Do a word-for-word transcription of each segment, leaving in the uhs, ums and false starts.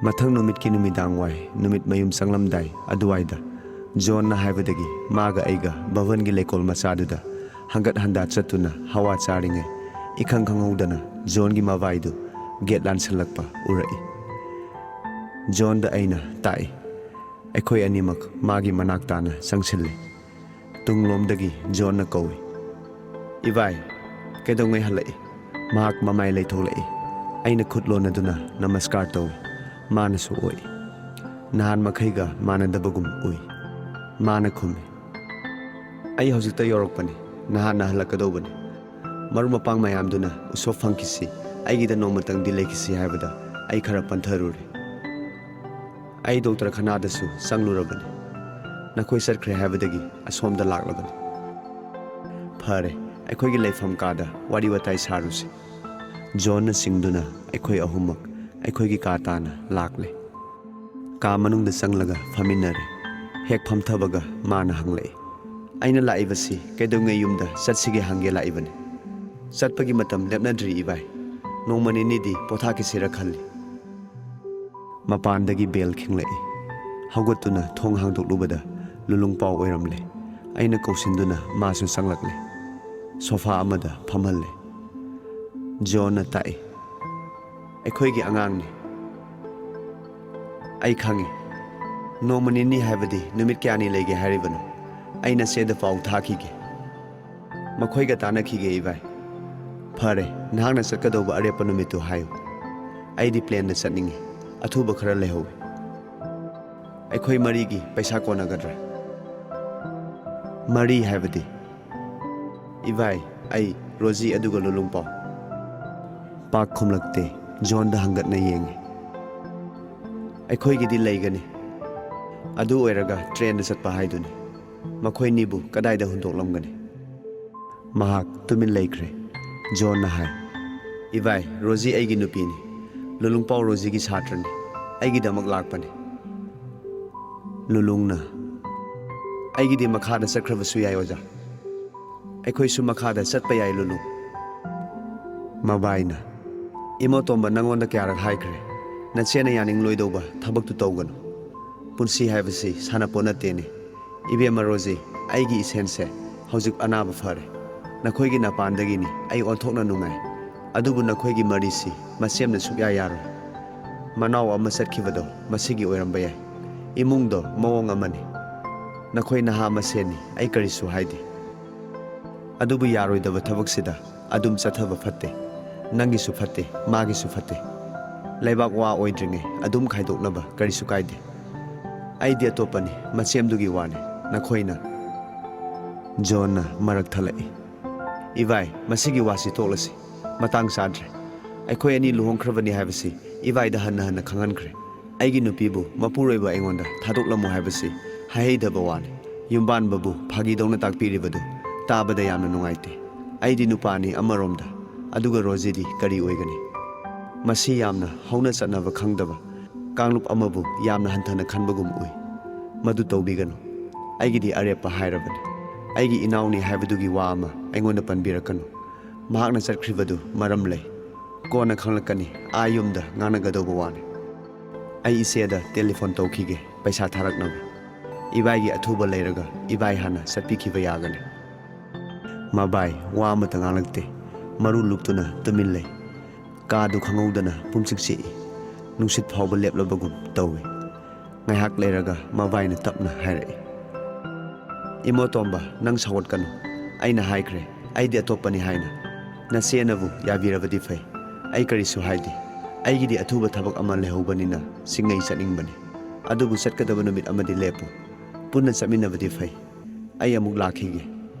ꯃꯊꯪ ꯅꯨꯃꯤꯠꯀꯤ ꯅꯨꯃꯤꯗꯥꯡ ꯋꯥꯏ, ꯅꯨꯃꯤꯠ ꯃꯌꯨꯝ ꯆꯪꯂꯝꯗꯥꯏ ꯑꯗꯨꯋꯥꯏꯗ, ꯖꯣꯟꯅ ꯍꯥꯏꯕꯗꯒꯤ ꯃꯥꯒ ꯑꯩꯒ ꯚꯕꯟꯒꯤ ꯂꯩꯀꯣꯜ ꯃꯆꯥꯗꯨꯗ ꯍꯪꯒꯠ ꯍꯟꯗꯥ ꯆꯠꯇꯨꯅ ꯍꯋꯥ ꯆꯥꯔꯤꯉꯩ, ꯏꯈꯪ ꯈꯪꯍꯧꯗꯅ ꯖꯣꯟꯒꯤ ꯃꯕꯥꯏꯗꯨ ꯒꯦꯠ ꯂꯥꯟꯁꯤꯜꯂꯛꯄ ꯎꯔꯛꯏ꯫ ꯖꯣꯟꯗ ꯑꯩꯅ ꯇꯥꯛꯏ꯫ ꯑꯩꯈꯣꯏ ꯑꯅꯤꯃꯛ ꯃꯥꯒꯤ ꯃꯅꯥꯛ ꯇꯥꯅ ꯆꯪꯁꯤꯜꯂꯤ꯫ ꯇꯨꯡꯂꯣꯝꯗꯒꯤ ꯖꯣꯟꯅ ꯀꯧꯏ, "ꯏꯕꯥꯏ, ꯀꯩꯗꯧꯉꯩ ꯍꯜꯂꯛꯏ?" ꯃꯍꯥꯛ ꯃꯃꯥꯏ ꯂꯩꯊꯣꯛꯂꯛꯏ꯫ ꯑꯩꯅ ꯈꯨꯠ ꯂꯣꯟꯅꯗꯨꯅ ꯅꯃꯁꯀꯥꯔ ꯇꯧꯏ꯫ ꯃꯥꯅꯁꯨ ꯑꯣꯛꯏ꯫ ꯅꯍꯥꯟ ꯃꯈꯩꯒ ꯃꯥꯟꯅꯗꯕꯒꯨꯝ ꯎꯏ꯫ ꯃꯥꯅ ꯈꯨꯝꯃꯤ, "ꯑꯩ ꯍꯧꯖꯤꯛꯇ ꯌꯧꯔꯛꯄꯅꯤ꯫ ꯅꯍꯥꯟꯅ ꯍꯜꯂꯛꯀꯗꯧꯕꯅꯤ꯫ ꯃꯔꯨꯞ ꯃꯄꯥꯡ ꯃꯌꯥꯝꯗꯨꯅ ꯎꯁꯣꯞ ꯐꯪꯈꯤꯁꯤ, ꯑꯩꯒꯤꯗ ꯅꯣꯡꯃꯇꯪꯗꯤ ꯂꯩꯈꯤꯁꯤ ꯍꯥꯏꯕꯗ ꯑꯩ ꯈꯔ ꯄꯟꯊꯔꯨꯔꯦ꯫ ꯑꯩ ꯗꯣꯛꯇꯔꯈꯅꯥꯗꯁꯨ ꯆꯪꯂꯨꯔꯕꯅꯤ꯫ ꯅꯈꯣꯏ ꯆꯠꯈ꯭ꯔꯦ ꯍꯥꯏꯕꯗꯒꯤ ꯑꯁꯣꯝꯗ ꯂꯥꯛꯂꯕꯅꯤ꯫ ꯐꯔꯦ, ꯑꯩꯈꯣꯏꯒꯤ ꯂꯩꯐꯝ ꯀꯥꯗ ꯋꯥꯔꯤ ꯋꯥꯇꯥꯏ ꯁꯥꯔꯨꯁꯤ꯫" ꯖꯣꯟꯅ ꯆꯤꯡꯗꯨꯅ ꯑꯩꯈꯣꯏ ꯑꯍꯨꯝꯃꯛ ꯑꯩꯈꯣꯏꯒꯤ ꯀꯥ ꯇꯥꯅ ꯂꯥꯛꯂꯦ꯫ ꯀꯥ ꯃꯅꯨꯡꯗ ꯆꯪꯂꯒ ꯐꯝꯃꯤꯟꯅꯔꯦ꯫ ꯍꯦꯛ ꯐꯝꯊꯕꯒ ꯃꯥꯅ ꯍꯪꯂꯛꯏ, "ꯑꯩꯅ ꯂꯥꯛꯏꯕꯁꯤ ꯀꯩꯗꯧꯉꯩ ꯌꯨꯝꯗ ꯆꯠꯁꯤꯒꯦ ꯍꯪꯒꯦ ꯂꯥꯛꯏꯕꯅꯤ꯫ ꯆꯠꯄꯒꯤ ꯃꯇꯝ ꯂꯦꯞꯅꯗ꯭ꯔꯤ ꯏꯕꯥꯏ꯫ ꯅꯣꯡꯃ ꯅꯤꯅꯤꯗꯤ ꯄꯣꯊꯥꯈꯤꯁꯤꯔ ꯈꯜꯂꯤ꯫" ꯃꯄꯥꯟꯗꯒꯤ ꯕꯦꯜ ꯈꯤꯡꯂꯛꯏ꯫ ꯍꯧꯒꯠꯇꯨꯅ ꯊꯣꯡ ꯍꯥꯡꯗꯣꯛꯂꯨꯕꯗ ꯂꯨꯂꯨꯡꯄꯥꯎ ꯑꯣꯏꯔꯝꯂꯦ꯫ ꯑꯩꯅ ꯀꯧꯁꯤꯟꯗꯨꯅ ꯃꯥꯁꯨ ꯆꯪꯂꯛꯂꯦ꯫ ꯁꯣꯐꯥ ꯑꯃꯗ ꯐꯝꯍꯜꯂꯦ꯫ ꯖꯣꯟꯅ ꯇꯥꯛꯏ, "ꯑꯩꯈꯣꯏꯒꯤ ꯑꯉꯥꯡꯅꯤ꯫" ꯑꯩ ꯈꯪꯏ꯫ ꯅꯣꯡꯃ ꯅꯤꯅꯤ ꯍꯥꯏꯕꯗꯤ ꯅꯨꯃꯤꯠ ꯀꯌꯥꯅꯤ ꯂꯩꯒꯦ ꯍꯥꯏꯔꯤꯕꯅꯣ? ꯑꯩꯅ ꯆꯦꯗ ꯄꯥꯎ ꯊꯥꯈꯤꯒꯦ꯫ ꯃꯈꯣꯏꯒ ꯇꯥꯟꯅꯈꯤꯒꯦ, ꯏꯕꯥꯏ꯫ ꯐꯔꯦ, ꯅꯍꯥꯛꯅ ꯆꯠꯀꯗꯧꯕ ꯑꯔꯦꯞꯄ ꯅꯨꯃꯤꯠꯇꯨ ꯍꯥꯏꯌꯨ꯫ ꯑꯩꯗꯤ ꯄ꯭ꯂꯦꯟꯗ ꯆꯠꯅꯤꯡꯏ꯫ ꯑꯊꯨꯕ ꯈꯔ ꯂꯩꯍꯧꯏ꯫ ꯑꯩꯈꯣꯏ ꯃꯔꯤꯒꯤ ꯄꯩꯁꯥ ꯀꯣꯟꯅꯒꯗ꯭ꯔꯥ? ꯃꯔꯤ ꯍꯥꯏꯕꯗꯤ? ꯏꯕꯥꯏ, ꯑꯩ, ꯔꯣꯖꯤ ꯑꯗꯨꯒ ꯂꯨꯂꯨꯡꯄꯥꯎ꯫ ꯄꯥꯛ ꯈꯨꯝꯂꯛꯇꯦ꯫ ꯖꯣꯟꯗ ꯍꯪꯒꯠꯅ ꯌꯦꯡꯏ꯫ ꯑꯩꯈꯣꯏꯒꯤꯗꯤ ꯂꯩꯒꯅꯤ꯫ ꯑꯗꯨ ꯑꯣꯏꯔꯒ ꯇ꯭ꯔꯦꯟꯗ ꯆꯠꯄ ꯍꯥꯏꯗꯨꯅꯤ꯫ ꯃꯈꯣꯏꯅꯤꯕꯨ ꯀꯗꯥꯏꯗ ꯍꯨꯟꯗꯣꯛꯂꯝꯒꯅꯤ? ꯃꯍꯥꯛ ꯇꯨꯃꯤꯟ ꯂꯩꯈ꯭ꯔꯦ꯫ ꯖꯣꯟꯅ ꯍꯥꯏ, "ꯏꯕꯥꯏ, ꯔꯣꯖꯤ ꯑꯩꯒꯤ ꯅꯨꯄꯤꯅꯤ꯫ ꯂꯨꯂꯨꯡꯄꯥꯎ ꯔꯣꯖꯤꯒꯤ ꯁꯥꯇ꯭ꯔꯅꯤ꯫ ꯑꯩꯒꯤꯗꯃꯛ ꯂꯥꯛꯄꯅꯤ꯫" ꯂꯨꯂꯨꯡꯅ, "ꯑꯩꯒꯤꯗꯤ ꯃꯈꯥꯗ ꯆꯠꯈ꯭ꯔꯕꯁꯨ ꯌꯥꯏ, ꯑꯣꯖꯥ꯫ ꯑꯩꯈꯣꯏꯁꯨ ꯃꯈꯥꯗ ꯆꯠꯄ ꯌꯥꯏ, ꯂꯨꯂꯨꯡ꯫" ꯃꯕꯥꯏꯅ, "ꯏꯃꯧ ꯇꯣꯝꯕ ꯅꯪꯉꯣꯟꯗ ꯀꯌꯥꯔꯛ ꯍꯥꯏꯈ꯭ꯔꯦ? ꯅꯆꯦꯅ ꯌꯥꯅꯤꯡꯂꯣꯏꯗꯧꯕ ꯊꯕꯛꯇꯨ ꯇꯧꯒꯅꯨ꯫ ꯄꯨꯟꯁꯤ ꯍꯥꯏꯕꯁꯤ ꯁꯥꯟꯅꯄꯣꯠ ꯅꯠꯇꯦꯅꯦ꯫ ꯏꯕꯦꯝꯃ ꯔꯣꯖꯤ, ꯑꯩꯒꯤ ꯏꯁꯦꯟꯁꯦ, ꯍꯧꯖꯤꯛ ꯑꯅꯥꯕ ꯐꯔꯦ꯫ ꯅꯈꯣꯏꯒꯤ ꯅꯄꯥꯟꯗꯒꯤꯅꯤ ꯑꯩ ꯑꯣꯟꯊꯣꯛꯅ ꯅꯨꯡꯉꯥꯏ꯫ ꯑꯗꯨꯕꯨ ꯅꯈꯣꯏꯒꯤ ꯃꯔꯤꯁꯤ ꯃꯁꯦꯝꯅ ꯁꯨꯛꯌꯥ ꯌꯥꯔꯣꯏ꯫ ꯃꯅꯥꯎ ꯑꯃ ꯆꯠꯈꯤꯕꯗꯣ ꯃꯁꯤꯒꯤ ꯑꯣꯏꯔꯝꯕ ꯌꯥꯏ꯫ ꯏꯃꯨꯡꯗꯣ ꯃꯑꯣꯡ ꯑꯃꯅꯤ꯫ ꯅꯈꯣꯏ ꯅꯍꯥ ꯃꯁꯦꯟꯅꯤ, ꯑꯩ ꯀꯔꯤꯁꯨ ꯍꯥꯏꯗꯦ꯫ ꯑꯗꯨꯕꯨ ꯌꯥꯔꯣꯏꯗꯕ ꯊꯕꯛꯁꯤꯗ ꯑꯗꯨꯝ ꯆꯠꯊꯕ ꯐꯠꯇꯦ꯫ ꯅꯪꯒꯤꯁꯨ ꯐꯠꯇꯦ, ꯃꯥꯒꯤꯁꯨ ꯐꯠꯇꯦ꯫ ꯂꯩꯕꯥꯛ ꯋꯥ ꯑꯣꯏꯗ꯭ꯔꯤꯉꯩ ꯑꯗꯨꯝ ꯈꯥꯏꯗꯣꯛꯅꯕ ꯀꯔꯤꯁꯨ ꯀꯥꯏꯗꯦ꯫ ꯑꯩꯗꯤ ꯑꯇꯣꯞꯄꯅꯤ, ꯃꯁꯦꯝꯗꯨꯒꯤ ꯋꯥꯅꯤ꯫ ꯅꯈꯣꯏꯅ꯫ ꯖꯣꯟꯅ ꯃꯔꯛ ꯊꯠꯂꯛꯏ꯫ ꯏꯕꯥꯏ, ꯃꯁꯤꯒꯤ ꯋꯥꯁꯤ ꯇꯣꯛꯂꯁꯤ꯫ ꯃꯇꯥꯡ ꯆꯥꯗ꯭ꯔꯦ꯫ ꯑꯩꯈꯣꯏ ꯑꯅꯤ ꯂꯨꯍꯣꯡꯈ꯭ꯔꯕꯅꯤ ꯍꯥꯏꯕꯁꯤ ꯏꯕꯥꯏꯗ ꯍꯟꯅ ꯍꯟꯅ ꯈꯪꯍꯟꯈ꯭ꯔꯦ꯫ ꯑꯩꯒꯤ ꯅꯨꯄꯤꯕꯨ ꯃꯄꯨꯔꯣꯏꯕ ꯑꯩꯉꯣꯟꯗ ꯊꯥꯗꯣꯛꯂꯝꯃꯨ ꯍꯥꯏꯕꯁꯤ ꯍꯥꯏꯍꯩꯗꯕ ꯋꯥꯅꯤ꯫ ꯌꯨꯝꯕꯥꯟꯕꯕꯨ ꯐꯥꯒꯤꯗꯧꯅ ꯇꯥꯛꯄꯤꯔꯤꯕꯗꯨ ꯇꯥꯕꯗ ꯌꯥꯝꯅ ꯅꯨꯡꯉꯥꯏꯇꯦ꯫ ꯑꯩꯗꯤ ꯅꯨꯄꯥꯅꯤ ꯑꯃꯔꯣꯝꯗ, ꯑꯗꯨꯒ ꯔꯣꯖꯤꯗꯤ ꯀꯔꯤ ꯑꯣꯏꯒꯅꯤ? ꯃꯁꯤ ꯌꯥꯝꯅ ꯍꯧꯅ ꯆꯠꯅꯕ ꯈꯪꯗꯕ ꯀꯥꯡꯂꯨꯞ ꯑꯃꯕꯨ ꯌꯥꯝꯅ ꯍꯟꯊꯅ ꯈꯟꯕꯒꯨꯝ ꯎꯏ꯫ ꯃꯗꯨ ꯇꯧꯕꯤꯒꯅꯨ꯫ ꯑꯩꯒꯤꯗꯤ ꯑꯔꯦꯞꯄ ꯍꯥꯏꯔꯕꯅꯤ꯫ ꯑꯩꯒꯤ ꯏꯅꯥꯎꯅꯤ ꯍꯥꯏꯕꯗꯨꯒꯤ ꯋꯥ ꯑꯃ ꯑꯩꯉꯣꯟꯗ ꯄꯟꯕꯤꯔꯛꯀꯅꯨ꯫ ꯃꯍꯥꯛꯅ ꯆꯠꯈ꯭ꯔꯤꯕꯗꯨ ꯃꯔꯝ ꯂꯩ꯫ ꯀꯣꯟꯅ ꯈꯪꯂꯛꯀꯅꯤ, ꯑꯥ ꯌꯨꯝꯗ ꯉꯥꯡꯅꯒꯗꯧꯕ ꯋꯥꯅꯤ꯫ ꯑꯩ ꯏꯆꯦꯗ ꯇꯦꯂꯤꯐꯣꯟ ꯇꯧꯈꯤꯒꯦ, ꯄꯩꯁꯥ ꯊꯥꯔꯛꯅꯕ꯫ ꯏꯕꯥꯏꯒꯤ ꯑꯊꯨꯕ ꯂꯩꯔꯒ ꯏꯕꯥꯏ ꯍꯥꯟꯅ ꯆꯠꯄꯤꯈꯤꯕ ꯌꯥꯒꯅꯤ꯫ ꯃꯕꯥꯏ ꯋꯥ ꯑꯃꯇ ꯉꯥꯡꯂꯛꯇꯦ꯫ ꯃꯔꯨ ꯂꯨꯞꯇꯨꯅ ꯇꯨꯃꯤꯟ ꯂꯩ꯫ ꯀꯥꯗꯨ ꯈꯪꯍꯧꯗꯅ ꯄꯨꯝꯆꯤꯛ ꯆꯤꯛꯏ꯫ ꯅꯨꯡꯁꯤꯠ ꯐꯥꯎꯕ ꯂꯦꯞꯂꯕꯒꯨꯝ ꯇꯧꯏ꯫ ꯉꯥꯏꯍꯥꯛ ꯂꯩꯔꯒ ꯃꯕꯥꯏꯅ ꯇꯞꯅ ꯍꯥꯏꯔꯛꯏ, "ꯏꯃꯣ ꯇꯣꯝꯕ, ꯅꯪ ꯁꯥꯎꯒꯠꯀꯅꯨ꯫ ꯑꯩꯅ ꯍꯥꯏꯈ꯭ꯔꯦ, ꯑꯩꯗꯤ ꯑꯇꯣꯞꯄꯅꯤ ꯍꯥꯏꯅ꯫ ꯅꯆꯦꯅꯕꯨ ꯌꯥꯕꯤꯔꯕꯗꯤ ꯐꯩ꯫ ꯑꯩ ꯀꯔꯤꯁꯨ ꯍꯥꯏꯗꯦ꯫ ꯑꯩꯒꯤꯗꯤ ꯑꯊꯨꯕ ꯊꯕꯛ ꯑꯃ ꯂꯩꯍꯧꯕꯅꯤꯅ ꯆꯤꯡꯉꯩ ꯆꯠꯅꯤꯡꯕꯅꯤ꯫ ꯑꯗꯨꯕꯨ ꯆꯠꯀꯗꯕ ꯅꯨꯃꯤꯠ ꯑꯃꯗꯤ ꯂꯦꯞꯄꯨ꯫ ꯄꯨꯟꯅ ꯆꯠꯃꯤꯟꯅꯕꯗꯤ ꯐꯩ꯫ ꯑꯩ ꯑꯃꯨꯛ ꯂꯥꯛꯈꯤꯒꯦ꯫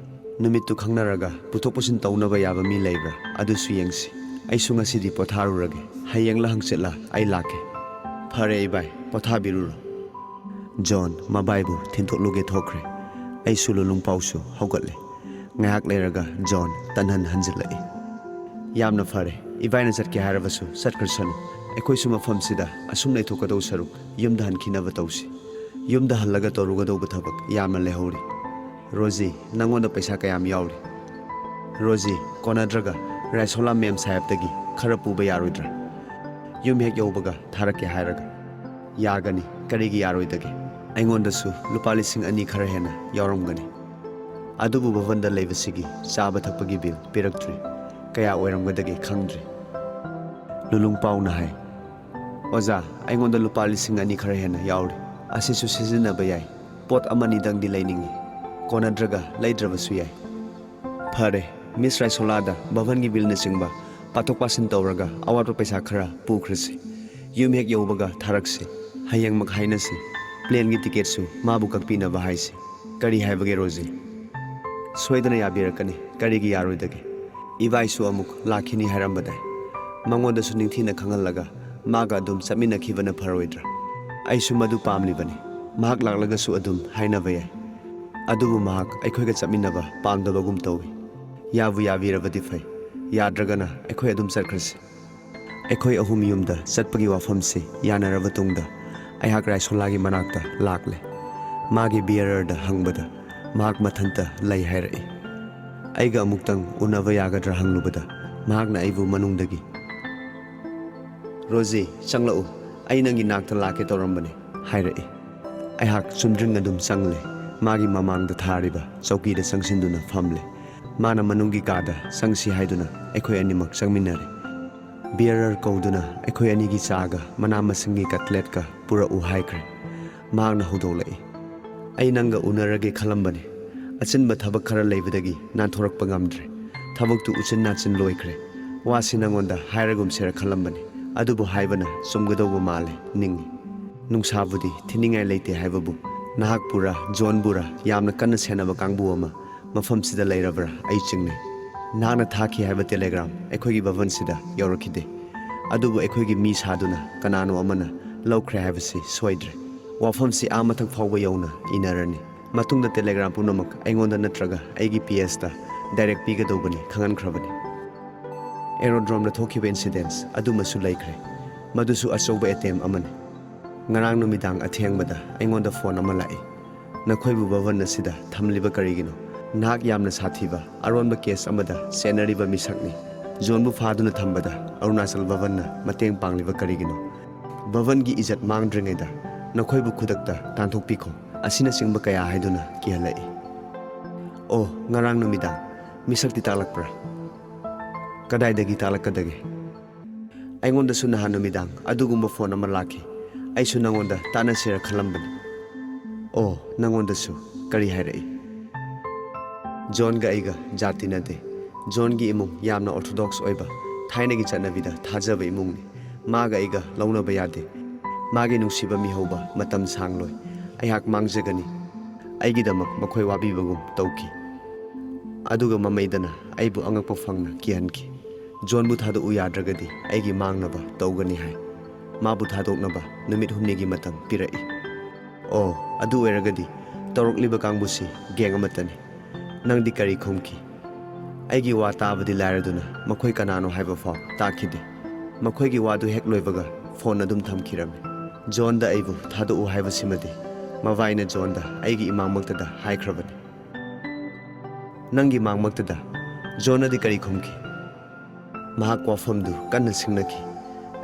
ꯅꯨꯃꯤꯠꯇꯨ ꯈꯪꯅꯔꯒ ꯄꯨꯊꯣꯛ ꯄꯨꯁꯤꯟ ꯇꯧꯅꯕ ꯌꯥꯕ ꯃꯤ ꯂꯩꯕ꯭ꯔꯥ? ꯑꯗꯨꯁꯨ ꯌꯦꯡꯁꯤ꯫ ꯑꯩꯁꯨ ꯉꯁꯤꯗꯤ ꯄꯣꯊꯥꯔꯨꯔꯒꯦ꯫ ꯍꯌꯦꯡꯂ ꯍꯪꯆꯤꯠꯂ ꯑꯩ ꯂꯥꯛꯀꯦ꯫ ꯐꯔꯦ ꯏꯕꯥꯏ, ꯄꯣꯊꯥꯕꯤꯔꯨꯔꯣ꯫" ꯖꯣꯟ ꯃꯕꯥꯏꯕꯨ ꯊꯤꯟꯗꯣꯛꯂꯨꯒꯦ ꯊꯣꯛꯈ꯭ꯔꯦ꯫ ꯑꯩꯁꯨ ꯂꯨꯂꯨꯡꯄꯥꯎꯁꯨ ꯍꯧꯒꯠꯂꯦ꯫ ꯉꯥꯏꯍꯥꯛ ꯂꯩꯔꯒ ꯖꯣꯟ ꯇꯟꯍꯟ ꯍꯟꯖꯤꯜꯂꯛꯏ꯫ "ꯌꯥꯝꯅ ꯐꯔꯦ, ꯏꯕꯥꯏꯅ ꯆꯠꯀꯦ ꯍꯥꯏꯔꯕꯁꯨ ꯆꯠꯈ꯭ꯔꯁꯅꯨ꯫ ꯑꯩꯈꯣꯏꯁꯨ ꯃꯐꯝꯁꯤꯗ ꯑꯁꯨꯝ ꯂꯩꯊꯣꯛꯀꯗꯧ ꯁꯔꯨꯛ ꯌꯨꯝꯗ ꯍꯟꯈꯤꯅꯕ ꯇꯧꯁꯤ꯫ ꯌꯨꯝꯗ ꯍꯜꯂꯒ ꯇꯧꯔꯨꯒꯗꯧꯕ ꯊꯕꯛ ꯌꯥꯝꯅ ꯂꯩꯍꯧꯔꯤ꯫ ꯔꯣꯖꯤ, ꯅꯪꯉꯣꯟꯗ ꯄꯩꯁꯥ ꯀꯌꯥꯝ ꯌꯥꯎꯔꯤ?" "ꯔꯣꯖꯤ, ꯀꯣꯟꯅꯗ꯭ꯔꯒ ꯔꯥꯏꯁꯣꯂꯥ ꯃꯦꯝ ꯁꯥꯍꯦꯕꯇꯒꯤ ꯈꯔ ꯄꯨꯕ ꯌꯥꯔꯣꯏꯗ꯭ꯔꯥ?" ꯌꯨꯝ ꯍꯦꯛ ꯌꯧꯕꯒ ꯊꯥꯔꯛꯀꯦ ꯍꯥꯏꯔꯒ꯫ ꯌꯥꯒꯅꯤ, ꯀꯔꯤꯒꯤ ꯌꯥꯔꯣꯏꯗꯒꯦ? ꯑꯩꯉꯣꯟꯗꯁꯨ ꯂꯨꯄꯥ ꯂꯤꯁꯤꯡ ꯑꯅꯤ ꯈꯔ ꯍꯦꯟꯅ ꯌꯥꯎꯔꯝꯒꯅꯤ꯫ ꯑꯗꯨꯕꯨ ꯚꯕꯟꯗ ꯂꯩꯕꯁꯤꯒꯤ ꯆꯥꯕ ꯊꯛꯄꯒꯤ ꯕꯤꯜ ꯄꯤꯔꯛꯇ꯭ꯔꯤ꯫ ꯀꯌꯥ ꯑꯣꯏꯔꯝꯒꯗꯒꯦ ꯈꯪꯗ꯭ꯔꯤ꯫ ꯂꯨꯂꯨꯡꯄꯥꯎꯅ ꯍꯥꯏ, "ꯑꯣꯖꯥ, ꯑꯩꯉꯣꯟꯗ ꯂꯨꯄꯥ ꯂꯤꯁꯤꯡ ꯑꯅꯤ ꯈꯔ ꯍꯦꯟꯅ ꯌꯥꯎꯔꯤ꯫ ꯑꯁꯤꯁꯨ ꯁꯤꯖꯤꯟꯅꯕ ꯌꯥꯏ꯫ ꯄꯣꯠ ꯑꯃꯅꯤꯗꯪꯗꯤ ꯂꯩꯅꯤꯡꯏ꯫ ꯀꯣꯟꯅꯗ꯭ꯔꯒ ꯂꯩꯗ꯭ꯔꯕꯁꯨ ꯌꯥꯏ꯫" ꯐꯔꯦ, ꯃꯤꯁ ꯔꯥꯏꯁꯣꯂꯥꯗ ꯚꯕꯟꯒꯤ ꯕꯤꯜꯅꯆꯤꯡꯕ ꯄꯥꯊꯣꯛ ꯄꯥꯁꯤꯟ ꯇꯧꯔꯒ ꯑꯋꯥꯠꯄ ꯄꯩꯁꯥ ꯈꯔ ꯄꯨꯈ꯭ꯔꯁꯤ꯫ ꯌꯨꯝ ꯍꯦꯛ ꯌꯧꯕꯒ ꯊꯥꯔꯛꯁꯤ꯫ ꯍꯌꯦꯡꯃꯛ ꯍꯥꯏꯅꯁꯤ꯫ ꯄ꯭ꯂꯦꯟꯒꯤ ꯇꯤꯀꯦꯠꯁꯨ ꯃꯥꯕꯨ ꯀꯛꯄꯤꯅꯕ ꯍꯥꯏꯁꯤ꯫ ꯀꯔꯤ ꯍꯥꯏꯕꯒꯦ, ꯔꯣꯖꯤ? ꯁꯣꯏꯗꯅ ꯌꯥꯕꯤꯔꯛꯀꯅꯤ꯫ ꯀꯔꯤꯒꯤ ꯌꯥꯔꯣꯏꯗꯒꯦ? ꯏꯕꯥꯏꯁꯨ ꯑꯃꯨꯛ ꯂꯥꯛꯈꯤꯅꯤ ꯍꯥꯏꯔꯝꯕꯗꯥꯏ꯫ ꯃꯉꯣꯟꯗꯁꯨ ꯅꯤꯡꯊꯤꯅ ꯈꯪꯍꯜꯂꯒ ꯃꯥꯒ ꯑꯗꯨꯝ ꯆꯠꯃꯤꯟꯅꯈꯤꯕꯅ ꯐꯔꯣꯏꯗ꯭ꯔꯥ? ꯑꯩꯁꯨ ꯃꯗꯨ ꯄꯥꯝꯂꯤꯕꯅꯤ꯫ ꯃꯍꯥꯛ ꯂꯥꯛꯂꯒꯁꯨ ꯑꯗꯨꯝ ꯍꯥꯏꯅꯕ ꯌꯥꯏ꯫ ꯑꯗꯨꯕꯨ ꯃꯍꯥꯛ ꯑꯩꯈꯣꯏꯒ ꯆꯠꯃꯤꯟꯅꯕ ꯄꯥꯝꯗꯕꯒꯨꯝ ꯇꯧꯏ꯫ ꯌꯥꯕꯨ ꯌꯥꯕꯤꯔꯕꯗꯤ ꯐꯩ꯫ ꯌꯥꯗ꯭ꯔꯒꯅ ꯑꯩꯈꯣꯏ ꯑꯗꯨꯝ ꯆꯠꯈ꯭ꯔꯁꯤ꯫ ꯑꯩꯈꯣꯏ ꯑꯍꯨꯝ ꯌꯨꯝꯗ ꯆꯠꯄꯒꯤ ꯋꯥꯐꯝꯁꯤ ꯌꯥꯅꯔꯕ ꯇꯨꯡꯗ ꯑꯩꯍꯥꯛ ꯔꯥꯏꯁꯣꯂꯥꯒꯤ ꯃꯅꯥꯛꯇ ꯂꯥꯛꯂꯦ꯫ ꯃꯥꯒꯤ ꯕꯤꯌꯔꯔꯗ ꯍꯪꯕꯗ ꯃꯍꯥꯛ ꯃꯊꯟꯇ ꯂꯩ ꯍꯥꯏꯔꯛꯏ꯫ ꯑꯩꯒ ꯑꯃꯨꯛꯇꯪ ꯎꯅꯕ ꯌꯥꯒꯗ꯭ꯔꯥ ꯍꯪꯂꯨꯕꯗ ꯃꯍꯥꯛꯅ ꯑꯩꯕꯨ ꯃꯅꯨꯡꯗꯒꯤ, "ꯔꯣꯖꯤ, ꯆꯪꯂꯛꯎ, ꯑꯩ ꯅꯪꯒꯤ ꯅꯥꯛꯇ ꯂꯥꯛꯀꯦ ꯇꯧꯔꯝꯕꯅꯤ," ꯍꯥꯏꯔꯛꯏ꯫ ꯑꯩꯍꯥꯛ ꯆꯨꯝꯗ꯭ꯔꯤꯡ ꯑꯗꯨꯝ ꯆꯪꯂꯦ꯫ ꯃꯥꯒꯤ ꯃꯃꯥꯡꯗ ꯊꯥꯔꯤꯕ ꯆꯧꯀꯤꯗ ꯆꯪꯁꯤꯟꯗꯨꯅ ꯐꯝꯂꯦ꯫ ꯃꯥꯅ ꯃꯅꯨꯡꯒꯤ ꯀꯥꯗ ꯆꯪꯁꯤ ꯍꯥꯏꯗꯨꯅ ꯑꯩꯈꯣꯏ ꯑꯅꯤꯃꯛ ꯆꯪꯃꯤꯟꯅꯔꯦ꯫ ꯕꯤꯌꯔꯔ ꯀꯧꯗꯨꯅ ꯑꯩꯈꯣꯏ ꯑꯅꯤꯒꯤ ꯆꯥꯒ ꯃꯅꯥ ꯃꯁꯤꯡꯒꯤ ꯀꯠꯂꯦꯠꯀ ꯄꯨꯔꯛꯎ ꯍꯥꯏꯈ꯭ꯔꯦ꯫ ꯃꯍꯥꯛꯅ ꯍꯧꯗꯣꯛꯂꯛꯏ꯫ ꯑꯩ ꯅꯪꯒ ꯎꯅꯔꯒꯦ ꯈꯜꯂꯝꯕꯅꯤ꯫ ꯑꯆꯤꯟꯕ ꯊꯕꯛ ꯈꯔ ꯂꯩꯕꯗꯒꯤ ꯅꯥꯟꯊꯣꯔꯛꯄ ꯉꯝꯗ꯭ꯔꯦ꯫ ꯊꯕꯛꯇꯨ ꯎꯆꯤꯟ ꯅꯥꯆꯤꯟ ꯂꯣꯏꯈ꯭ꯔꯦ꯫ ꯋꯥꯁꯤ ꯅꯪꯉꯣꯟꯗ ꯍꯥꯏꯔꯒꯨꯝꯁꯤꯔ ꯈꯜꯂꯝꯕꯅꯤ꯫ ꯑꯗꯨꯕꯨ ꯍꯥꯏꯕꯅ ꯆꯨꯝꯒꯗꯧꯕ ꯃꯥꯜꯂꯦ ꯅꯤꯡꯏ꯫ ꯅꯨꯡꯁꯥꯕꯨꯗꯤ ꯊꯤꯅꯤꯡꯉꯥꯏ ꯂꯩꯇꯦ ꯍꯥꯏꯕꯕꯨ ꯅꯍꯥꯛꯄꯨꯔꯥ, ꯖꯣꯟꯕꯨꯔꯥ ꯌꯥꯝꯅ ꯀꯟꯅ ꯁꯦꯟꯅꯕ ꯀꯥꯡꯕꯨ ꯑꯃ ꯃꯐꯝꯁꯤꯗ ꯂꯩꯔꯕ꯭ꯔꯥ ꯑꯩ ꯆꯤꯡꯅꯩ꯫ ꯅꯍꯥꯛꯅ ꯊꯥꯈꯤ ꯍꯥꯏꯕ ꯇꯦꯂꯦꯒ꯭ꯔꯥꯝ ꯑꯩꯈꯣꯏꯒꯤ ꯚꯕꯟꯁꯤꯗ ꯌꯧꯔꯛꯈꯤꯗꯦ꯫ ꯑꯗꯨꯕꯨ ꯑꯩꯈꯣꯏꯒꯤ ꯃꯤ ꯁꯥꯗꯨꯅ ꯀꯅꯥꯅꯣ ꯑꯃꯅ ꯂꯧꯈ꯭ꯔꯦ ꯍꯥꯏꯕꯁꯤ ꯁꯣꯏꯗ꯭ꯔꯦ꯫ ꯋꯥꯐꯝꯁꯤ ꯑꯥ ꯃꯊꯛ ꯐꯥꯎꯕ ꯌꯧꯅ ꯏꯅꯔꯅꯤ꯫ ꯃꯇꯨꯡꯗ ꯇꯦꯂꯦꯒ꯭ꯔꯥꯝ ꯄꯨꯝꯅꯃꯛ ꯑꯩꯉꯣꯟꯗ ꯅꯠꯇ꯭ꯔꯒ ꯑꯩꯒꯤ ꯄꯤ ꯑꯦꯁꯇ ꯗꯥꯏꯔꯦꯛ ꯄꯤꯒꯗꯧꯕꯅꯤ ꯈꯪꯍꯟꯈ꯭ꯔꯕꯅꯤ꯫ ꯑꯦꯔꯣꯗ꯭ꯔꯣꯝꯗ ꯊꯣꯛꯈꯤꯕ ꯏꯟꯁꯤꯗꯦꯟꯁ ꯑꯗꯨꯃꯁꯨ ꯂꯩꯈ꯭ꯔꯦ꯫ ꯃꯗꯨꯁꯨ ꯑꯆꯧꯕ ꯑꯦꯇꯦꯝ ꯑꯃꯅꯤ꯫ ꯉꯔꯥꯡ ꯅꯨꯃꯤꯗꯥꯡ ꯑꯊꯦꯡꯕꯗ ꯑꯩꯉꯣꯟꯗ ꯐꯣꯟ ꯑꯃ ꯂꯥꯛꯏ꯫ "ꯅꯈꯣꯏꯕꯨ ꯚꯕꯟ ꯑꯁꯤꯗ ꯊꯝꯂꯤꯕ ꯀꯔꯤꯒꯤꯅꯣ? ꯅꯍꯥꯛ ꯌꯥꯝꯅ ꯁꯥꯊꯤꯕ ꯑꯔꯣꯟꯕ ꯀꯦꯁ ꯑꯃꯗ ꯆꯦꯟꯅꯔꯤꯕ ꯃꯤꯁꯛꯅꯤ꯫ ꯖꯣꯟꯕꯨ ꯐꯥꯗꯨꯅ ꯊꯝꯕꯗ ꯑꯔꯨꯅꯥꯆꯜ ꯚꯕꯟꯅ ꯃꯇꯦꯡ ꯄꯥꯡꯂꯤꯕ ꯀꯔꯤꯒꯤꯅꯣ? ꯚꯕꯟꯒꯤ ꯏꯖꯠ ꯃꯥꯡꯗ꯭ꯔꯤꯉꯩꯗ ꯅꯈꯣꯏꯕꯨ ꯈꯨꯗꯛꯇ ꯇꯥꯟꯊꯣꯛꯄꯤꯈꯣ ꯑꯁꯤꯅꯆꯤꯡꯕ ꯀꯌꯥ ꯍꯥꯏꯗꯨꯅ ꯀꯤꯍꯜꯂꯛꯏ꯫ ꯑꯣ, ꯉꯔꯥꯡ ꯅꯨꯃꯤꯗꯥꯡ ꯃꯤꯁꯛꯇꯤ ꯇꯥꯛꯂꯛꯄ꯭ꯔꯥ? ꯀꯗꯥꯏꯗꯒꯤ ꯇꯥꯛꯂꯛꯀꯗꯒꯦ? ꯑꯩꯉꯣꯟꯗꯁꯨ ꯅꯍꯥꯟ ꯅꯨꯃꯤꯗꯥꯡ ꯑꯗꯨꯒꯨꯝꯕ ꯐꯣꯟ ꯑꯃ ꯂꯥꯛꯈꯤ꯫ ꯑꯩꯁꯨ ꯅꯉꯣꯟꯗ ꯇꯥꯟꯅꯁꯤꯔ ꯈꯜꯂꯝꯕꯅꯤ꯫ ꯑꯣ, ꯅꯉꯣꯟꯗꯁꯨ ꯀꯔꯤ ꯍꯥꯏꯔꯛꯏ? ꯖꯣꯟꯒ ꯑꯩꯒ ꯖꯥꯠ ꯇꯤꯟꯅꯗꯦ꯫ ꯖꯣꯟꯒꯤ ꯏꯃꯨꯡ ꯌꯥꯝꯅ ꯑꯣꯔꯊꯣꯗꯣꯛꯁ ꯑꯣꯏꯕ, ꯊꯥꯏꯅꯒꯤ ꯆꯠꯅꯕꯤꯗ ꯊꯥꯖꯕ ꯏꯃꯨꯡꯅꯤ꯫ ꯃꯥꯒ ꯑꯩꯒ ꯂꯧꯅꯕ ꯌꯥꯗꯦ꯫ ꯃꯥꯒꯤ ꯅꯨꯡꯁꯤꯕ ꯃꯤꯍꯧꯕ ꯃꯇꯝ ꯁꯥꯡꯂꯣꯏ꯫ ꯑꯩꯍꯥꯛ ꯃꯥꯡꯖꯒꯅꯤ꯫ ꯑꯩꯒꯤꯗꯃꯛ ꯃꯈꯣꯏ ꯋꯥꯕꯤꯕꯒꯨꯝ ꯇꯧꯈꯤ꯫ ꯑꯗꯨꯒ ꯃꯃꯩꯗꯅ ꯑꯩꯕꯨ ꯑꯉꯛꯄ ꯐꯪꯅ ꯀꯤꯍꯟꯈꯤ꯫ ꯖꯣꯟꯕꯨ ꯊꯥꯗꯣꯛꯎ ꯌꯥꯗ꯭ꯔꯒꯗꯤ ꯑꯩꯒꯤ ꯃꯥꯡꯅꯕ ꯇꯧꯒꯅꯤ ꯍꯥꯏ꯫ ꯃꯥꯕꯨ ꯊꯥꯗꯣꯛꯅꯕ ꯅꯨꯃꯤꯠ ꯍꯨꯝꯅꯤꯒꯤ ꯃꯇꯝ ꯄꯤꯔꯛꯏ꯫ ꯑꯣ, ꯑꯗꯨ ꯑꯣꯏꯔꯒꯗꯤ ꯇꯧꯔꯛꯂꯤꯕ ꯀꯥꯡꯕꯨꯁꯤ ꯒꯦꯡ ꯑꯃꯠꯇꯅꯤ꯫ ꯅꯪꯗꯤ ꯀꯔꯤ ꯈꯨꯝꯈꯤ? ꯑꯩꯒꯤ ꯋꯥ ꯇꯥꯕꯗꯤ ꯂꯥꯏꯔꯗꯨꯅ ꯃꯈꯣꯏ ꯀꯅꯥꯅꯣ ꯍꯥꯏꯕ ꯐꯥꯎ ꯇꯥꯈꯤꯗꯦ꯫ ꯃꯈꯣꯏꯒꯤ ꯋꯥꯗꯨ ꯍꯦꯛ ꯂꯣꯏꯕꯒ ꯐꯣꯟ ꯑꯗꯨꯝ ꯊꯝꯈꯤꯔꯝꯃꯤ꯫ ꯖꯣꯟꯗ ꯑꯩꯕꯨ ꯊꯥꯗꯣꯛꯎ ꯍꯥꯏꯕꯁꯤꯃꯗꯤ ꯃꯕꯥꯏꯅ ꯖꯣꯟꯗ ꯑꯩꯒꯤ ꯏꯃꯥꯡꯃꯛꯇꯗ ꯍꯥꯏꯈ꯭ꯔꯕꯅꯤ꯫ ꯅꯪꯒꯤ ꯃꯥꯡꯃꯛꯇꯗ ꯖꯣꯟꯅꯗꯤ ꯀꯔꯤ ꯈꯨꯝꯈꯤ? ꯃꯍꯥꯛ ꯋꯥꯐꯝꯗꯨ ꯀꯟꯅ ꯁꯤꯡꯅꯈꯤ꯫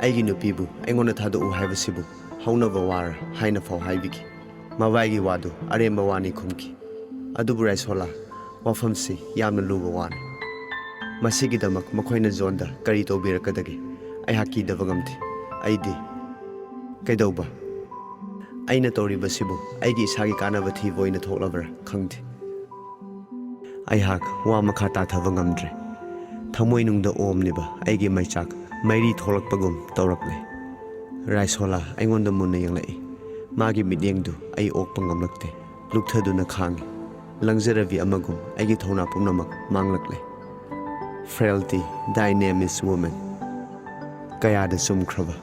ꯑꯩꯒꯤ ꯅꯨꯄꯤꯕꯨ ꯑꯩꯉꯣꯟꯗ ꯊꯥꯗꯣꯛꯎ ꯍꯥꯏꯕꯁꯤꯕꯨ ꯍꯧꯅꯕ ꯋꯥꯔ ꯍꯥꯏꯅ ꯐꯥꯎ ꯍꯥꯏꯕꯤꯈꯤ꯫ ꯃꯕꯥꯏꯒꯤ ꯋꯥꯗꯨ ꯑꯔꯦꯝꯕ ꯋꯥꯅꯤ ꯈꯨꯝꯈꯤ꯫ ꯑꯗꯨꯕꯨ ꯔꯥꯏꯁꯣꯂꯥ, ꯋꯥꯐꯝꯁꯤ ꯌꯥꯝꯅ ꯂꯨꯕ ꯋꯥꯅꯤ꯫ ꯃꯁꯤꯒꯤꯗꯃꯛ ꯃꯈꯣꯏꯅ ꯖꯣꯟꯗ ꯀꯔꯤ ꯇꯧꯕꯤꯔꯛꯀꯗꯒꯦ? ꯑꯩꯍꯥꯛ ꯀꯤꯗꯕ ꯉꯝꯗꯦ꯫ ꯑꯩꯗꯤ ꯀꯩꯗꯧꯕ? ꯑꯩꯅ ꯇꯧꯔꯤꯕꯁꯤꯕꯨ ꯑꯩꯒꯤ ꯏꯁꯥꯒꯤ ꯀꯥꯟꯅꯕ ꯊꯤꯕ ꯑꯣꯏꯅ ꯊꯣꯛꯂꯕ꯭ꯔꯥ ꯈꯪꯗꯦ꯫ ꯑꯩꯍꯥꯛ ꯋꯥ ꯃꯈꯥ ꯇꯥꯊꯕ ꯉꯝꯗ꯭ꯔꯦ꯫ ꯊꯃꯣꯏꯅꯨꯡꯗ ꯑꯣꯝꯂꯤꯕ ꯑꯩꯒꯤ ꯃꯩꯆꯥꯛ ꯃꯩꯔꯤ ꯊꯣꯛꯂꯛꯄꯒꯨꯝ ꯇꯧꯔꯛꯂꯦ꯫ ꯔꯥꯏꯁꯣꯂꯥ ꯑꯩꯉꯣꯟꯗ ꯃꯨꯟꯅ ꯌꯦꯡꯂꯛꯏ꯫ ꯃꯥꯒꯤ ꯃꯤꯠꯌꯦꯡꯗꯨ ꯑꯩ ꯑꯣꯛꯄ ꯉꯝꯂꯛꯇꯦ꯫ ꯂꯨꯞꯊꯗꯨꯅ ꯈꯥꯡꯉꯤ꯫ ꯂꯪꯖꯔꯕꯤ ꯑꯃꯒꯨꯝ ꯑꯩꯒꯤ ꯊꯧꯅꯥ ꯄꯨꯝꯅꯃꯛ ꯃꯥꯡꯂꯛꯂꯦ꯫ Frailty, thy name is woman꯫ ꯀꯌꯥꯗ ꯆꯨꯝꯈ꯭ꯔꯕ꯫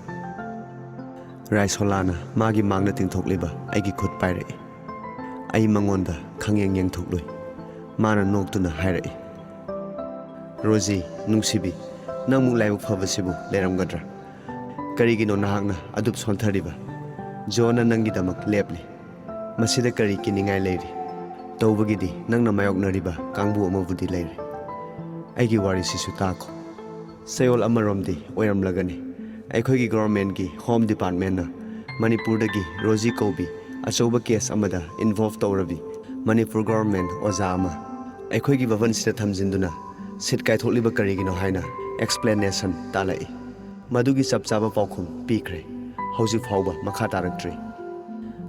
ꯔꯥꯏꯁꯣꯂꯥꯅ ꯃꯥꯒꯤ ꯃꯥꯡꯗ ꯇꯤꯡꯊꯣꯛꯂꯤꯕ ꯑꯩꯒꯤ ꯈꯨꯠ ꯄꯥꯏꯔꯛꯏ꯫ ꯑꯩ ꯃꯉꯣꯟꯗ ꯈꯪꯌꯦꯡ ꯌꯦꯡꯊꯣꯛꯂꯨꯏ꯫ ꯃꯥꯅ ꯅꯣꯛꯇꯨꯅ ꯍꯥꯏꯔꯛꯏ, "ꯔꯣꯖꯤ, ꯅꯨꯡꯁꯤꯕꯤ, ꯅꯪꯃꯨꯛ ꯂꯥꯏꯕꯛ ꯐꯕꯁꯤꯕꯨ ꯂꯩꯔꯝꯒꯗ꯭ꯔꯥ? ꯀꯔꯤꯒꯤꯅꯣ ꯅꯍꯥꯛꯅ ꯑꯗꯨꯛ ꯁꯣꯟꯊꯔꯤꯕ? ꯖꯣꯟꯅ ꯅꯪꯒꯤꯗꯃꯛ ꯂꯦꯞꯂꯤ꯫ ꯃꯁꯤꯗ ꯀꯔꯤ ꯀꯤꯅꯤꯡꯉꯥꯏ ꯂꯩꯔꯤ? ꯇꯧꯕꯒꯤꯗꯤ ꯅꯪꯅ ꯃꯥꯌꯣꯛꯅꯔꯤꯕ ꯀꯥꯡꯕꯨ ꯑꯃꯕꯨꯗꯤ ꯂꯩꯔꯦ꯫ ꯑꯩꯒꯤ ꯋꯥꯔꯤꯁꯤꯁꯨ ꯇꯥꯈꯣ꯫" ꯆꯌꯣꯜ ꯑꯃꯔꯣꯝꯗꯤ ꯑꯣꯏꯔꯝꯂꯒꯅꯤ꯫ ꯑꯩꯈꯣꯏꯒꯤ ꯒꯣꯚꯔꯟꯃꯦꯟꯠꯀꯤ ꯍꯣꯝ ꯗꯤꯄꯥꯔꯠꯃꯦꯟꯠꯅ ꯃꯅꯤꯄꯨꯔꯗꯒꯤ ꯔꯣꯖꯤ ꯀꯧꯕꯤ ꯑꯆꯧꯕ ꯀꯦꯁ ꯑꯃꯗ ꯏꯟꯚꯣꯜꯚ ꯇꯧꯔꯕꯤ ꯃꯅꯤꯄꯨꯔ ꯒꯣꯚꯔꯟꯃꯦꯟꯠ ꯑꯣꯖꯥ ꯑꯃ ꯑꯩꯈꯣꯏꯒꯤ ꯚꯕꯟꯁꯤꯗ ꯊꯝꯖꯤꯟꯗꯨꯅ ꯁꯤꯠ ꯀꯥꯏꯊꯣꯛꯂꯤꯕ ꯀꯔꯤꯒꯤꯅꯣ ꯍꯥꯏꯅ ꯑꯦꯛꯁꯄ꯭ꯂꯦꯅꯦꯁꯟ ꯇꯥꯂꯛꯏ꯫ ꯃꯗꯨꯒꯤ ꯆꯞ ꯆꯥꯕ ꯄꯥꯎꯈꯨꯝ ꯄꯤꯈ꯭ꯔꯦ꯫ ꯍꯧꯖꯤꯛ ꯐꯥꯎꯕ ꯃꯈꯥ ꯇꯥꯔꯛꯇ꯭ꯔꯤ꯫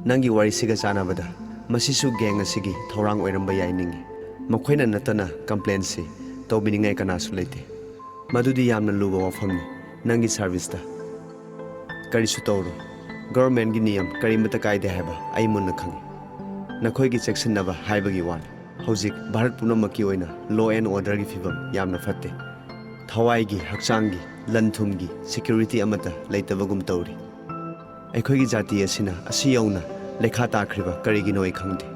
ꯅꯪꯒꯤ ꯋꯥꯔꯤꯁꯤꯒ ꯆꯥꯟꯅꯕꯗ ꯃꯁꯤꯁꯨ ꯒꯦꯡ ꯑꯁꯤꯒꯤ ꯊꯧꯔꯥꯡ ꯑꯣꯏꯔꯝꯕ ꯌꯥꯏ ꯅꯤꯡꯏ꯫ ꯃꯈꯣꯏꯅ ꯅꯠꯇꯅ ꯀꯝꯄ꯭ꯂꯦꯟꯁꯤ ꯇꯧꯕꯤꯅꯤꯡꯉꯥꯏ ꯀꯅꯥꯁꯨ ꯂꯩꯇꯦ꯫ ꯃꯗꯨꯗꯤ ꯌꯥꯝꯅ ꯂꯨꯕ ꯋꯥꯐꯝꯅꯤ꯫ ꯅꯪꯒꯤ ꯁꯥꯔꯚꯤꯁꯇ ꯀꯔꯤꯁꯨ ꯇꯧꯔꯣꯏ꯫ ꯒꯣꯚꯔꯟꯃꯦꯟꯠꯀꯤ ꯅꯤꯌꯝ ꯀꯔꯤꯃꯠꯇ ꯀꯥꯏꯗꯦ ꯍꯥꯏꯕ ꯑꯩ ꯃꯨꯟꯅ ꯈꯪꯏ꯫ ꯅꯈꯣꯏꯒꯤ ꯆꯦꯛꯁꯤꯟꯅꯕ ꯍꯥꯏꯕꯒꯤ ꯋꯥꯅꯤ꯫ ꯍꯧꯖꯤꯛ ꯚꯥꯔꯠ ꯄꯨꯝꯅꯃꯛꯀꯤ ꯑꯣꯏꯅ ꯂꯣ ꯑꯦꯟ ꯑꯣꯔꯗꯔꯒꯤ ꯐꯤꯕꯝ ꯌꯥꯝꯅ ꯐꯠꯇꯦ꯫ ꯊꯋꯥꯏꯒꯤ, ꯍꯛꯆꯥꯡꯒꯤ, ꯂꯟ ꯊꯨꯝꯒꯤ ꯁꯦꯀ꯭ꯌꯨꯔꯤꯇꯤ ꯑꯃꯠꯇ ꯂꯩꯇꯕꯒꯨꯝ ꯇꯧꯔꯤ꯫ ꯑꯩꯈꯣꯏꯒꯤ ꯖꯥꯇꯤ ꯑꯁꯤꯅ ꯑꯁꯤ ꯌꯧꯅ ꯂꯩꯈꯥ ꯇꯥꯈ꯭ꯔꯤꯕ ꯀꯔꯤꯒꯤꯅꯣ ꯑꯩ ꯈꯪꯗꯦ꯫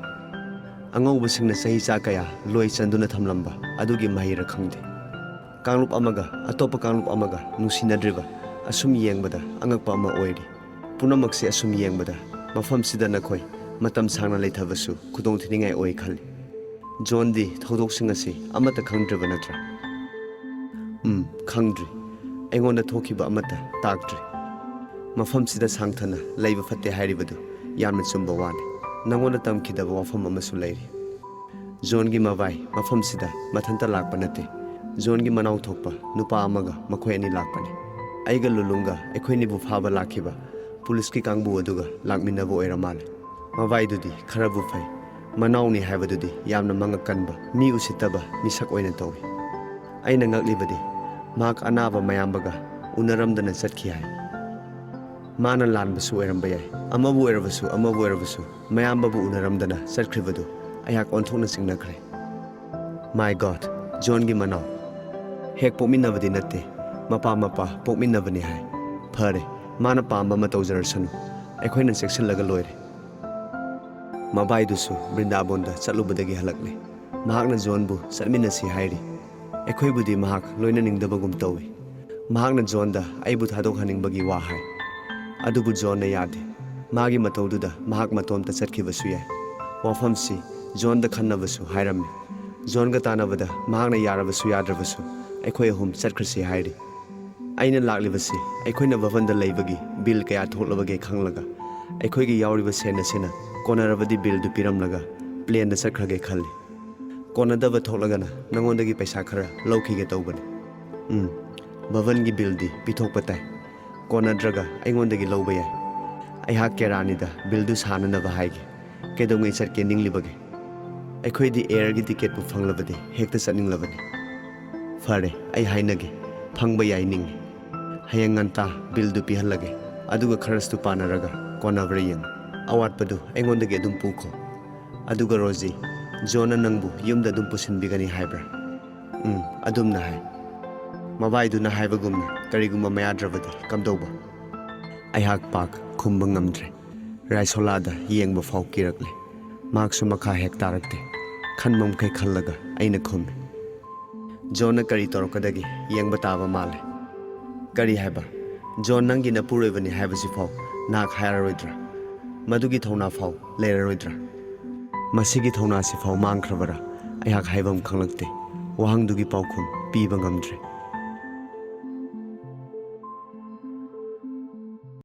ꯑꯉꯧꯕꯁꯤꯡꯅ ꯆꯍꯤ ꯆꯥ ꯀꯌꯥ ꯂꯣꯏ ꯆꯟꯗꯨꯅ ꯊꯝꯂꯝꯕ ꯑꯗꯨꯒꯤ ꯃꯍꯩꯔ ꯈꯪꯗꯦ꯫ ꯀꯥꯡꯂꯨꯞ ꯑꯃꯒ ꯑꯇꯣꯞꯄ ꯀꯥꯡꯂꯨꯞ ꯑꯃꯒ ꯅꯨꯡꯁꯤꯅꯗ꯭ꯔꯤꯕ ꯑꯁꯨꯝ ꯌꯦꯡꯕꯗ ꯑꯉꯛꯄ ꯑꯃ ꯑꯣꯏꯔꯤ꯫ ꯄꯨꯝꯅꯃꯛꯁꯦ ꯑꯁꯨꯝ ꯌꯦꯡꯕꯗ ꯃꯐꯝꯁꯤꯗ ꯅꯈꯣꯏ ꯃꯇꯝ ꯁꯥꯡꯅ ꯂꯩꯊꯕꯁꯨ ꯈꯨꯗꯣꯡꯊꯤꯅꯤꯡꯉꯥꯏ ꯑꯣꯏ ꯈꯜꯂꯤ꯫ ꯖꯣꯟꯗꯤ ꯊꯧꯗꯣꯛꯁꯤꯡ ꯑꯁꯤ ꯑꯃꯠꯇ ꯈꯪꯗ꯭ꯔꯤꯕ ꯅꯠꯇ꯭ꯔꯥ? ꯎꯝ, ꯈꯪꯗ꯭ꯔꯤ꯫ ꯑꯩꯉꯣꯟꯗ ꯊꯣꯛꯈꯤꯕ ꯑꯃꯠꯇ ꯇꯥꯛꯇ꯭ꯔꯤ꯫ ꯃꯐꯝꯁꯤꯗ ꯁꯥꯡꯊꯅ ꯂꯩꯕ ꯐꯠꯇꯦ ꯍꯥꯏꯔꯤꯕꯗꯨ ꯌꯥꯝꯅ ꯆꯨꯝꯕ ꯋꯥꯅꯤ꯫ ꯅꯉꯣꯟꯗ ꯇꯝꯈꯤꯗꯕ ꯋꯥꯐꯝ ꯑꯃꯁꯨ ꯂꯩꯔꯤ꯫ ꯖꯣꯟꯒꯤ ꯃꯕꯥꯏ ꯃꯐꯝꯁꯤꯗ ꯃꯊꯟꯇ ꯂꯥꯛꯄ ꯅꯠꯇꯦ꯫ ꯖꯣꯟꯒꯤ ꯃꯅꯥꯎ ꯊꯣꯛꯄ ꯅꯨꯄꯥ ꯑꯃꯒ ꯃꯈꯣꯏ ꯑꯅꯤ ꯂꯥꯛꯄꯅꯤ꯫ ꯑꯩꯒ ꯂꯨꯂꯨꯡꯒ ꯑꯩꯈꯣꯏꯅꯤꯕꯨ ꯐꯥꯕ ꯂꯥꯛꯈꯤꯕ ꯄꯨꯂꯤꯁꯀꯤ ꯀꯥꯡꯕꯨ ꯑꯗꯨꯒ ꯂꯥꯛꯃꯤꯟꯅꯕ ꯑꯣꯏꯔ ꯃꯥꯜꯂꯦ꯫ ꯃꯕꯥꯏꯗꯨꯗꯤ ꯈꯔꯕꯨ ꯐꯩ꯫ ꯃꯅꯥꯎꯅꯤ ꯍꯥꯏꯕꯗꯨꯗꯤ ꯌꯥꯝꯅ ꯃꯉꯛ ꯀꯟꯕ, ꯃꯤ ꯎꯁꯤꯠꯇꯕ ꯃꯤꯁꯛ ꯑꯣꯏꯅ ꯇꯧꯏ꯫ ꯑꯩꯅ ꯉꯛꯂꯤꯕꯗꯤ ꯃꯍꯥꯛ ꯑꯅꯥꯕ ꯃꯌꯥꯝꯕꯒ ꯎꯅꯔꯝꯗꯅ ꯆꯠꯈꯤ ꯍꯥꯏ꯫ ꯃꯥꯅ ꯂꯥꯟꯕꯁꯨ ꯑꯣꯏꯔꯝꯕ ꯌꯥꯏ꯫ ꯑꯃꯕꯨ ꯑꯣꯏꯔꯕꯁꯨ, ꯑꯃꯕꯨ ꯑꯣꯏꯔꯕꯁꯨ, ꯃꯌꯥꯝꯕꯕꯨ ꯎꯅꯔꯝꯗꯅ ꯆꯠꯈ꯭ꯔꯤꯕꯗꯨ ꯑꯩꯍꯥꯛ ꯑꯣꯟꯊꯣꯛꯅ ꯆꯤꯡꯅꯈ꯭ꯔꯦ꯫ My God, ꯖꯣꯟꯒꯤ ꯃꯅꯥꯎ꯫ ꯍꯦꯛ ꯄꯣꯛꯃꯤꯟꯅꯕꯗꯤ ꯅꯠꯇꯦ, ꯃꯄꯥ ꯃꯄꯥ ꯄꯣꯛꯃꯤꯟꯅꯕꯅꯤ ꯍꯥꯏ꯫ ꯐꯔꯦ, ꯃꯥꯅ ꯄꯥꯝꯕ ꯑꯃ ꯇꯧꯖꯔꯁꯅꯨ, ꯑꯩꯈꯣꯏꯅ ꯆꯦꯛꯁꯤꯜꯂꯒ ꯂꯣꯏꯔꯦ꯫ ꯃꯕꯥꯏꯗꯨꯁꯨ ꯕ꯭ꯔꯤꯟꯗꯥꯕꯣꯟꯗ ꯆꯠꯂꯨꯕꯗꯒꯤ ꯍꯜꯂꯛꯂꯦ꯫ ꯃꯍꯥꯛꯅ ꯖꯣꯟꯕꯨ ꯆꯠꯃꯤꯟꯅꯁꯤ ꯍꯥꯏꯔꯤ꯫ ꯑꯩꯈꯣꯏꯕꯨꯗꯤ ꯃꯍꯥꯛ ꯂꯣꯏꯅꯅꯤꯡꯗꯕꯒꯨꯝ ꯇꯧꯏ꯫ ꯃꯍꯥꯛꯅ ꯖꯣꯟꯗ ꯑꯩꯕꯨ ꯊꯥꯗꯣꯛꯍꯟꯅꯤꯡꯕꯒꯤ ꯋꯥ ꯍꯥꯏ꯫ ꯑꯗꯨꯕꯨ ꯖꯣꯟꯅ ꯌꯥꯗꯦ꯫ ꯃꯥꯒꯤ ꯃꯇꯧꯗꯨꯗ ꯃꯍꯥꯛ ꯃꯇꯣꯝꯇ ꯆꯠꯈꯤꯕꯁꯨ ꯌꯥꯏ꯫ ꯋꯥꯐꯝꯁꯤ ꯖꯣꯟꯗ ꯈꯟꯅꯕꯁꯨ ꯍꯥꯏꯔꯝꯃꯤ꯫ ꯖꯣꯟꯒ ꯇꯥꯟꯅꯕꯗ ꯃꯍꯥꯛꯅ ꯌꯥꯔꯕꯁꯨ ꯌꯥꯗ꯭ꯔꯕꯁꯨ ꯑꯩꯈꯣꯏ ꯑꯍꯨꯝ ꯆꯠꯈ꯭ꯔꯁꯤ ꯍꯥꯏꯔꯤ꯫ ꯑꯩꯅ ꯂꯥꯛꯂꯤꯕꯁꯤ ꯑꯩꯈꯣꯏꯅ ꯚꯕꯟꯗ ꯂꯩꯕꯒꯤ ꯕꯤꯜ ꯀꯌꯥ ꯊꯣꯛꯂꯕꯒꯦ ꯈꯪꯂꯒ, ꯑꯩꯈꯣꯏꯒꯤ ꯌꯥꯎꯔꯤꯕ ꯁꯦꯟ ꯑꯁꯤꯅ ꯀꯣꯟꯅꯔꯕꯗꯤ ꯕꯤꯜꯗꯨ ꯄꯤꯔꯝꯂꯒ ꯄ꯭ꯂꯦꯟꯗ ꯆꯠꯈ꯭ꯔꯒꯦ ꯈꯜꯂꯤ꯫ ꯀꯣꯟꯅꯗꯕ ꯊꯣꯛꯂꯒꯅ ꯅꯉꯣꯟꯗꯒꯤ ꯄꯩꯁꯥ ꯈꯔ ꯂꯧꯈꯤꯒꯦ ꯇꯧꯕꯅꯤ꯫ ꯎꯝ, ꯚꯕꯟꯒꯤ ꯕꯤꯜꯗꯤ ꯄꯤꯊꯣꯛꯄ ꯇꯥꯏ꯫ ꯀꯣꯟꯅꯗ꯭ꯔꯒ ꯑꯩꯉꯣꯟꯗꯒꯤ ꯂꯧꯕ ꯌꯥꯏ꯫ ꯑꯩꯍꯥꯛ ꯀꯦꯔꯥꯅꯤꯗ ꯕꯤꯜꯗꯨ ꯁꯥꯅꯅꯕ ꯍꯥꯏꯒꯦ꯫ ꯀꯩꯗꯧꯉꯩ ꯆꯠꯀꯦ ꯅꯤꯡꯂꯤꯕꯒꯦ? ꯑꯩꯈꯣꯏꯗꯤ ꯑꯦꯌꯔꯒꯤ ꯇꯤꯀꯦꯠꯄꯨ ꯐꯪꯂꯕꯗꯤ ꯍꯦꯛꯇ ꯆꯠꯅꯤꯡꯂꯕꯅꯤ꯫ ꯐꯔꯦ, ꯑꯩ ꯍꯥꯏꯅꯒꯦ꯫ ꯐꯪꯕ ꯌꯥꯏ ꯅꯤꯡꯏ꯫ ꯍꯌꯦꯡ ꯉꯟꯇꯥ ꯕꯤꯜꯗꯨ ꯄꯤꯍꯜꯂꯒꯦ꯫ ꯑꯗꯨꯒ ꯈꯔꯁꯇꯨ ꯄꯥꯅꯔꯒ ꯀꯣꯟꯅꯕ꯭ꯔꯥ ꯌꯦꯡꯉꯨ꯫ ꯑꯋꯥꯠꯄꯗꯨ ꯑꯩꯉꯣꯟꯗꯒꯤ ꯑꯗꯨꯝ ꯄꯨꯈꯣ꯫ ꯑꯗꯨꯒ ꯔꯣꯖꯤ, ꯖꯣꯟꯅ ꯅꯪꯕꯨ ꯌꯨꯝꯗ ꯑꯗꯨꯝ ꯄꯨꯁꯤꯟꯕꯤꯒꯅꯤ ꯍꯥꯏꯕ꯭ꯔꯥ? ꯎꯝ, ꯑꯗꯨꯝꯅ ꯍꯥꯏ꯫ ꯃꯕꯥꯏꯗꯨꯅ ꯍꯥꯏꯕꯒꯨꯝꯅ ꯀꯔꯤꯒꯨꯝꯕ ꯃꯌꯥꯗ꯭ꯔꯕꯗꯤ ꯀꯝꯗꯧꯕ? ꯑꯩꯍꯥꯛ ꯄꯥꯛ ꯈꯨꯝꯕ ꯉꯝꯗ꯭ꯔꯦ꯫ ꯔꯥꯏꯁꯣꯂꯥꯗ ꯌꯦꯡꯕ ꯐꯥꯎ ꯀꯤꯔꯛꯂꯦ꯫ ꯃꯍꯥꯛꯁꯨ ꯃꯈꯥ ꯍꯦꯛ ꯇꯥꯔꯛꯇꯦ꯫ ꯈꯟꯕ ꯃꯈꯩ ꯈꯜꯂꯒ ꯑꯩꯅ ꯈꯨꯝꯃꯤ꯫ ꯖꯣꯟꯅ ꯀꯔꯤ ꯇꯧꯔꯛꯀꯗꯒꯦ ꯌꯦꯡꯕ ꯇꯥꯕ ꯃꯥꯜꯂꯦ꯫ ꯀꯔꯤ ꯍꯥꯏꯕ? ꯖꯣꯟ ꯅꯪꯒꯤ ꯅꯄꯨꯔꯣꯏꯕꯅꯤ ꯍꯥꯏꯕꯁꯤꯐꯥꯎ ꯅꯍꯥꯛ ꯍꯥꯏꯔꯔꯣꯏꯗ꯭ꯔꯥ? ꯃꯗꯨꯒꯤ ꯊꯧꯅꯥ ꯐꯥꯎ ꯂꯩꯔꯔꯣꯏꯗ꯭ꯔꯥ? ꯃꯁꯤꯒꯤ ꯊꯧꯅꯥꯁꯤꯐꯥꯎ ꯃꯥꯡꯈ꯭ꯔꯕꯔꯥ? ꯑꯩꯍꯥꯛ ꯍꯥꯏꯐꯝ ꯈꯪꯂꯛꯇꯦ꯫ ꯋꯥꯍꯪꯗꯨꯒꯤ ꯄꯥꯎꯈꯨꯝ ꯄꯤꯕ ꯉꯝꯗ꯭ꯔꯦ꯫